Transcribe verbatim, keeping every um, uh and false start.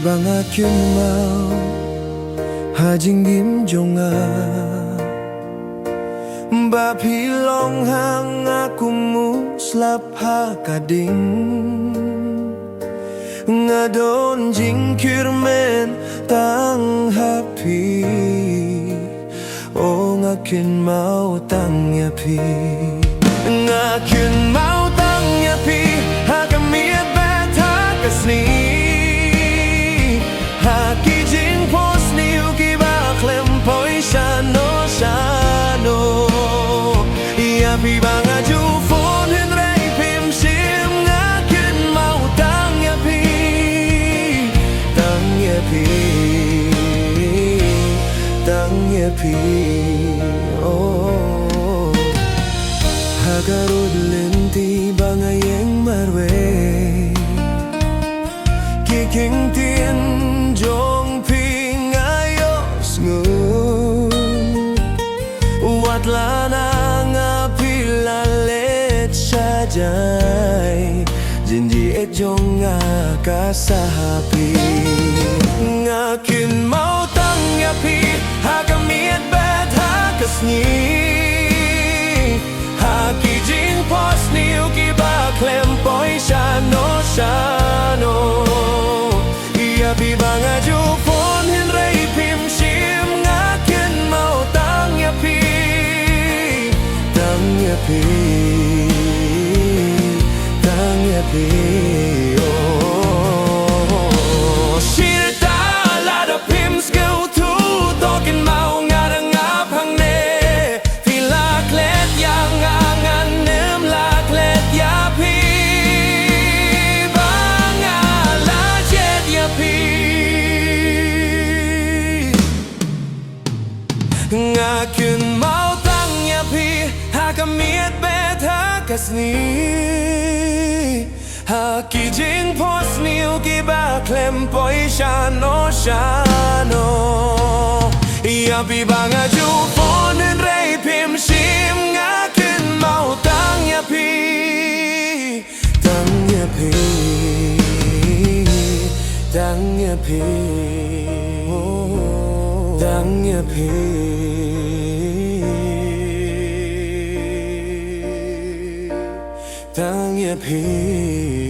Ba nga kynmaw ha jingim jong nga, ba phi long ha nga kum u slap ha ka ding. Nga don jingkyrmen tang ha phi, o nga kynmaw tang ïa phi. Nga kynmaw tang ïa phi ha ka miet bad ha ka sngi, ha ki jingphohsniew kiba khlem poi shano shano. Ïa phi ba nga ju phone hynrei phim shim, nga kynmaw tang ïa phi, tang ïa phi, tang ïa phi. Oh, ha ka rud lynti ba nga ïeng marwei, ki kyntien jong phi nga ïohsngew. Wat la na nga phi la leit sha jai, jingjied jong nga ka sah ha phi. Nga kynmaw tang ïa phi ha ka miet bad ha ka sngi, ha ki jingphohsniew kiba khlem poi shano shano. Ïa phi ba nga ju phone hynrei phim shim, nga kynmaw tang ïa phi, tang ïa phi, tang ïa phi. Oh, shirta lada phim sngewthuh, to kynmaw nga dang ap hangne. Phi la klet ïa nga, ngan ym la klet ïa phi, ba nga la jied ïa phi. Nga kynmaw tang ïa phi ha ka miet bad ha ka sngi, ha ki jingphohsniew kiba khlem poi shano shano. Ïa phi ba nga ju phone hynrei phim shim, nga kynmaw tang ïa phi, tang ïa phi, tang ïa phi, tang ïa phi, tang ïa phi.